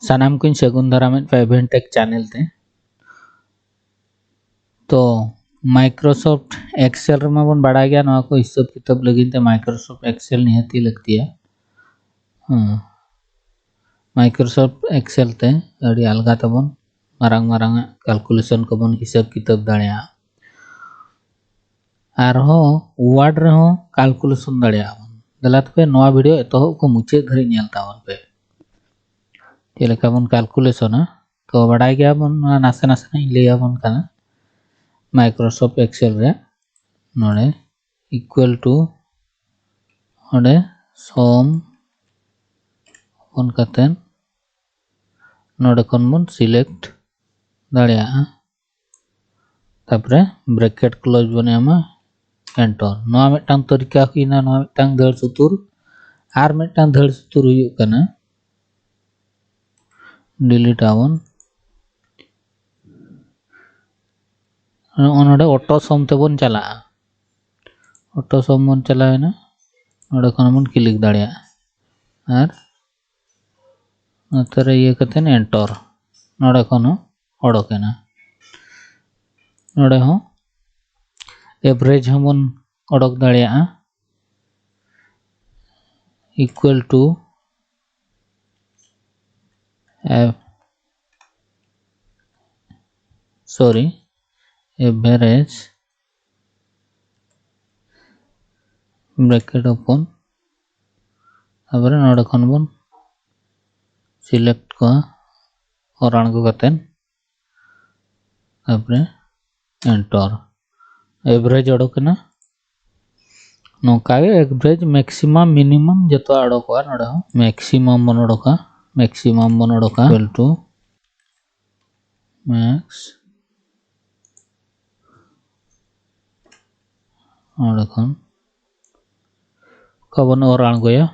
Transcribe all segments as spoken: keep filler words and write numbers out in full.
ᱥᱟᱱᱟᱢ ᱠᱚᱧ ᱥᱟᱹᱜᱩᱱ ᱫᱟᱨᱟᱢᱮᱫ ᱠᱚᱣᱟ Eventech channel ᱛᱮ᱾ ᱛᱚ, Microsoft Excel ᱨᱮᱢᱟ ᱵᱚᱱ ᱵᱟᱲᱟᱭ ᱜᱮᱭᱟ, ᱱᱚᱣᱟ ᱠᱚ ᱦᱤᱥᱟᱹᱵ ᱠᱤᱛᱟᱹᱵ ᱞᱟᱹᱜᱤᱫ ᱛᱮ Microsoft Excel ᱱᱤᱦᱟᱹᱛᱤ ᱞᱟᱹᱠᱛᱤᱭᱟ᱾ ᱦᱮᱸ, Microsoft Excel ᱛᱮ ᱟᱹᱰᱤ ᱟᱞᱜᱟ ᱛᱮᱵᱚᱱ ᱢᱟᱨᱟᱝ ᱢᱟᱨᱟᱝ ᱟᱜ calculation ᱠᱚᱵᱚᱱ ᱦᱤᱥᱟᱹᱵ ᱠᱤᱛᱟᱹᱵ ᱫᱟᱲᱮᱭᱟᱜᱼᱟ᱾ ᱟᱨᱦᱚᱸ Word ᱨᱮᱦᱚᱸ calculation ᱫᱟᱲᱮᱭᱟᱜᱼᱟ ᱵᱚᱱ᱾ ᱫᱮᱞᱟ ᱛᱚᱵᱮ ᱱᱚᱣᱟ video ᱮᱛᱚᱦᱚᱵ ᱠᱷᱚᱱ ᱢᱩᱪᱟᱹᱫ ᱫᱷᱟᱹᱨᱤᱡ ᱧᱮᱞ ᱛᱟᱵᱚᱱ ᱯᱮ, ᱪᱮᱫ ᱞᱮᱠᱟ ᱵᱚᱱ calculationᱟ᱾ ᱛᱚ, ᱵᱟᱲᱟᱭ ᱜᱮᱭᱟᱵᱚᱱ, ᱱᱚᱣᱟ ᱱᱟᱥᱮ ᱱᱟᱥᱮ ᱤᱧ ᱞᱟᱹᱭ ᱟᱵᱚᱱ ᱠᱟᱱᱟ᱾ Microsoft Excel ᱨᱮ ᱱᱚᱰᱮ equal to, ᱚᱸᱰᱮ sum ᱚᱯᱚᱱ ᱠᱟᱛᱮᱫ ᱱᱚᱰᱮ ᱠᱷᱚᱱ ᱵᱚᱱ select ᱫᱟᱲᱮᱭᱟᱜᱼᱟ᱾ ᱛᱟᱯᱚᱨᱮ bracket close ᱵᱚᱱ ᱮᱢᱟ, enter᱾ ᱱᱚᱣᱟ ᱢᱤᱫᱴᱟᱝ ᱛᱚᱨᱤᱠᱟ ᱦᱩᱭᱱᱟ, ᱱᱚᱣᱟ ᱢᱤᱫᱴᱟᱝ ᱫᱟᱹᱲ ᱥᱩᱛᱩᱨ᱾ ᱟᱨ ᱢᱤᱫᱴᱟᱝ ᱫᱟᱹᱲ ᱥᱩᱛᱩᱨ ᱦᱩᱭᱩᱜ ᱠᱟᱱᱟ, delete ᱟᱵᱚᱱ᱾ ᱱᱚᱜᱼᱚ ᱱᱚᱰᱮ auto sum ᱛᱮᱵᱚᱱ ᱪᱟᱞᱟᱜᱼᱟ᱾ Auto sum ᱵᱚᱱ ᱪᱟᱞᱟᱣᱮᱱᱟ, ᱱᱚᱰᱮ ᱠᱷᱚᱱ ᱵᱚᱱ click ᱫᱟᱲᱮᱭᱟᱜᱼᱟ᱾ ᱟᱨ ᱱᱚᱛᱮ ᱨᱮ ᱤᱭᱟᱹ ᱠᱟᱛᱮᱫ enter, ᱱᱚᱰᱮ ᱠᱷᱚᱱ ᱦᱚᱸ ᱚᱰᱚᱠᱮᱱᱟ᱾ ᱱᱚᱰᱮ ᱦᱚᱸ average ᱦᱚᱸᱵᱚᱱ ᱚᱰᱚᱠ ᱫᱟᱲᱮᱭᱟᱜᱼᱟ, equal to av- sorry, average bracket open, ᱛᱟᱯᱚᱨᱮ ᱱᱚᱰᱮ ᱠᱷᱚᱱ ᱵᱚᱱ select ᱠᱚᱣᱟ, ᱚᱨ ᱟᱬᱜᱚ ᱠᱟᱛᱮᱫ, ᱛᱟᱯᱚᱨᱮ enter᱾ Average ᱚᱰᱚᱠ ᱮᱱᱟ᱾ ᱱᱚᱝᱠᱟ ᱜᱮ average, maximum, minimum ᱡᱚᱛᱚ ᱚᱰᱚᱠᱚᱜᱼᱟ᱾ ᱱᱚᱰᱮ ᱦᱚᱸ maximum ᱵᱚᱱ ᱚᱰᱚᱠᱟ, maximum ᱵᱚᱱ ᱚᱰᱚᱠᱟ, equal to max, ᱚᱸᱰᱮ ᱠᱷᱚᱱ ᱚᱠᱟ ᱵᱚᱱ ᱚᱨ ᱟᱬᱜᱚᱭᱟ,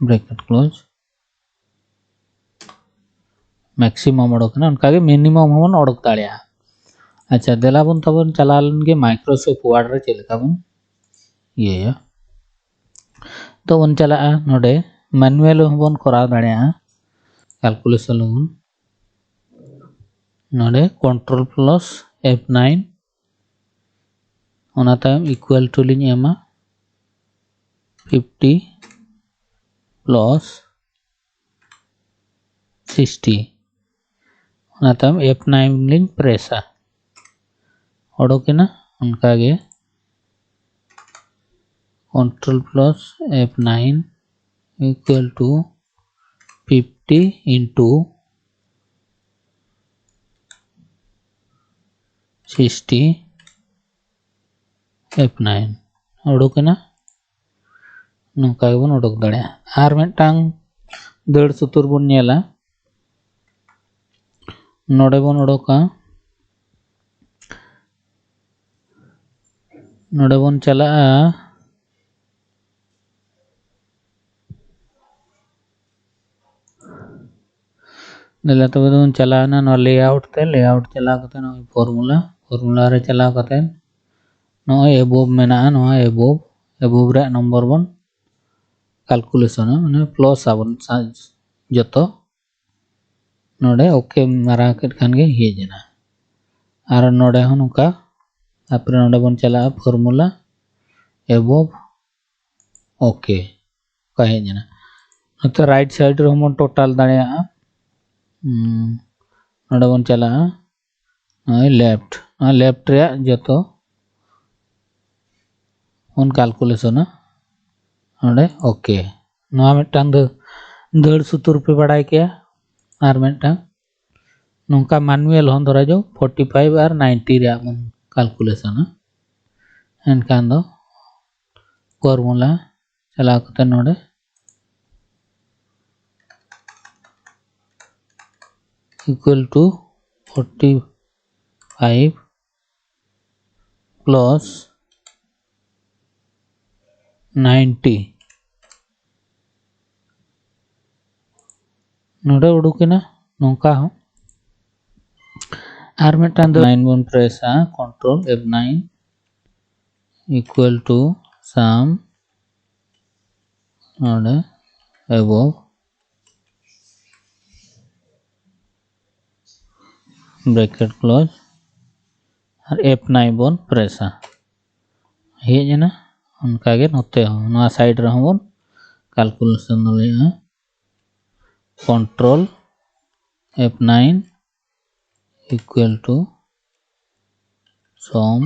bracket close, maximum ᱚᱰᱚᱠ ᱮᱱᱟ᱾ ᱚᱱᱠᱟᱜᱮ minimum ᱦᱚᱸᱵᱚᱱ ᱚᱰᱚᱠ ᱫᱟᱲᱮᱭᱟᱜᱼᱟ᱾ ᱟᱪᱪᱷᱟ, ᱫᱮᱞᱟ ᱵᱚᱱ ᱛᱟᱵᱚᱱ ᱪᱟᱞᱟᱣ ᱞᱮᱱ ᱜᱮ Microsoft Word ᱨᱮ ᱪᱮᱫ ᱞᱮᱠᱟ ᱵᱚᱱ ᱤᱭᱟᱹᱭᱟ᱾ ᱛᱚ ᱵᱚᱱ ᱪᱟᱞᱟᱜᱼᱟ, ᱱᱚᱰᱮ manual ᱦᱚᱸᱵᱚᱱ ᱠᱚᱨᱟᱣ ᱫᱟᱲᱮᱭᱟᱜᱼᱟ᱾ calculation ᱟᱵᱚᱱ᱾ ᱱᱚᱰᱮ control plus F nine, ᱚᱱᱟ ᱛᱟᱭᱚᱢ equal to ᱞᱤᱧ ᱮᱢᱟ fifty plus sixty, ᱚᱱᱟ ᱛᱟᱭᱚᱢ F nine ᱞᱤᱧ ᱯᱨᱮᱥᱟ᱾ ᱚᱰᱚᱠᱮᱱᱟ ᱚᱱᱠᱟᱜᱮ, control plus F nine equal to fifty into sixty F nine ᱩᱰᱩᱠᱮᱱᱟ᱾ ᱱᱚᱝᱠᱟ ᱜᱮᱵᱚᱱ ᱩᱰᱩᱠ ᱫᱟᱲᱮᱭᱟᱜᱼᱟ᱾ ᱟᱨ ᱢᱤᱫᱴᱟᱝ ᱫᱟᱹᱲ ᱥᱩᱛᱩᱨ ᱵᱚᱱ ᱧᱮᱞᱟ᱾ ᱱᱚᱰᱮ ᱵᱚᱱ ᱩᱰᱩᱠᱟ, ᱱᱚᱰᱮ ᱵᱚᱱ ᱪᱟᱞᱟᱜᱼᱟ᱾ ᱫᱮᱞᱟ ᱛᱚᱵᱮ ᱫᱚᱵᱚᱱ ᱪᱟᱞᱟᱣᱮᱱᱟ ᱱᱚᱣᱟ layout ᱛᱮ᱾ Layout ᱪᱟᱞᱟᱣ ᱠᱟᱛᱮ ᱱᱚᱜᱼᱚᱭ formula, formula ᱨᱮ ᱪᱟᱞᱟᱣ ᱠᱟᱛᱮ ᱱᱚᱜᱼᱚᱭ above ᱢᱮᱱᱟᱜᱼᱟ, ᱱᱚᱣᱟ above, above ᱨᱮᱭᱟᱜ ᱱᱚᱢᱵᱚᱨ ᱵᱚᱱ calculationᱟ, ᱢᱟᱱᱮ plus ᱟᱵᱚᱱ ᱥᱟ-, ᱡᱚᱛᱚ᱾ ᱱᱚᱰᱮ OK ᱢᱟᱨᱟ ᱠᱮᱫ ᱠᱷᱟᱱ ᱜᱮ ᱦᱮᱡ ᱮᱱᱟ᱾ ᱟᱨ ᱱᱚᱰᱮ ᱦᱚᱸ ᱱᱚᱝᱠᱟ, ᱛᱟᱨᱯᱚᱨᱮ ᱱᱚᱰᱮ ᱵᱚᱱ ᱪᱟᱞᱟᱜᱼᱟ formula, above, OK, ᱚᱱᱠᱟ ᱦᱮᱡ ᱮᱱᱟ᱾ ᱱᱚᱛᱮ right side ᱨᱮᱦᱚᱸ ᱵᱚᱱ total ᱫᱟᱲᱮᱭᱟᱜᱼᱟ᱾ ᱦᱩᱸ, ᱱᱚᱰᱮ ᱵᱚᱱ ᱪᱟᱞᱟᱜᱼᱟ, ᱱᱚᱜᱼᱚᱭ left, ᱱᱚᱣᱟ left ᱨᱮᱭᱟᱜ ᱡᱚᱛᱚ ᱵᱚᱱ calculationᱟ ᱱᱚᱰᱮ᱾ OK, ᱱᱚᱣᱟ ᱢᱤᱫᱴᱟᱝ ᱫᱟᱹ-, ᱫᱟᱹᱲ ᱥᱩᱛᱩᱨ ᱯᱮ ᱵᱟᱲᱟᱭ ᱠᱮᱭᱟ᱾ ᱟᱨ ᱢᱤᱫᱴᱟᱝ ᱱᱚᱝᱠᱟ manual ᱦᱚᱸ ᱫᱷᱚᱨᱟ ᱡᱟᱣ forty five ᱟᱨ ninety ᱨᱮᱭᱟᱜ ᱵᱚᱱ calculationᱟ, ᱮᱱᱠᱷᱟᱱ ᱫᱚ formula ᱪᱟᱞᱟᱣ ᱠᱟᱛᱮ ᱱᱚᱰᱮ equal to forty five plus ninety, ᱱᱚᱰᱮ ᱩᱰᱩᱠᱮᱱᱟ ᱱᱚᱝᱠᱟ ᱦᱚᱸ᱾ ᱟᱨ ᱢᱤᱫᱴᱟᱝ ᱫᱚ nine ᱵᱚᱱ ᱯᱨᱮᱥᱟ, control F nine equal to sum ᱱᱚᱰᱮ above bracket close, ᱟᱨ F nine ᱵᱚᱱ ᱯᱨᱮᱥᱟ᱾ ᱦᱮᱡ ᱮᱱᱟ᱾ ᱚᱱᱠᱟᱜᱮ ᱱᱚᱛᱮ ᱦᱚᱸ, ᱱᱚᱣᱟ ᱥᱟᱭᱤᱰ ᱨᱮᱦᱚᱸ ᱵᱚᱱ ᱠᱟᱞᱠᱩᱞᱮᱥᱚᱱ ᱫᱟᱲᱮᱭᱟᱜᱼᱟ᱾ Control F nine equal to sum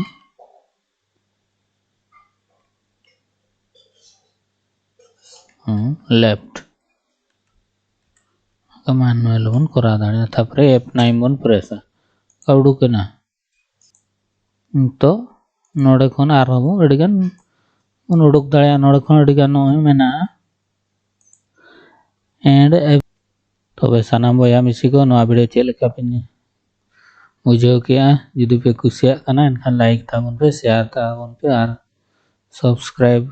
left, manual ᱵᱚᱱ ᱠᱚᱨᱟᱣ ᱫᱟᱲᱮᱭᱟᱜᱼᱟ᱾ ᱛᱟᱨᱯᱚᱨᱮ F nine ᱵᱚᱱ ᱯᱨᱮᱥᱟ, ᱩᱰᱩᱠ ᱮᱱᱟ᱾ ᱱᱤᱛᱚᱜ ᱱᱚᱰᱮ ᱠᱷᱚᱱ ᱟᱨᱦᱚᱸ ᱵᱚᱱ ᱟᱹᱰᱤᱜᱟᱱ ᱵᱚᱱ ᱩᱰᱩᱠ ᱫᱟᱲᱮᱭᱟᱜᱼᱟ᱾ ᱱᱚᱰᱮ ᱠᱷᱚᱱ ᱟᱹᱰᱤᱜᱟᱱ ᱱᱚᱜᱼᱚᱭ ᱢᱮᱱᱟᱜᱼᱟ᱾ And ᱛᱚᱵᱮ ᱥᱟᱱᱟᱢ ᱵᱚᱭᱦᱟ ᱢᱤᱥᱤ ᱠᱚ, ᱱᱚᱣᱟ ᱵᱷᱤᱰᱤᱭᱳ ᱪᱮᱫ ᱞᱮᱠᱟ ᱯᱮ ᱵᱩᱡᱷᱟᱹᱣ ᱠᱮᱜᱼᱟ? ᱡᱩᱫᱤ ᱯᱮ ᱠᱩᱥᱤᱭᱟᱜ ᱠᱟᱱᱟ, ᱮᱱᱠᱷᱟᱱ ᱞᱟᱭᱤᱠ ᱛᱟᱵᱚᱱ ᱯᱮ, ᱥᱮᱭᱟᱨ ᱛᱟᱵᱚᱱ ᱯᱮ ᱟᱨ ᱥᱟᱵᱥᱠᱨᱟᱭᱤᱵ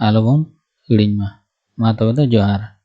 ᱟᱞᱚᱵᱚᱱ ᱦᱤᱲᱤᱧ ᱢᱟ᱾ ᱢᱟ ᱛᱚᱵᱮ ᱫᱚ ᱡᱚᱦᱟᱨ᱾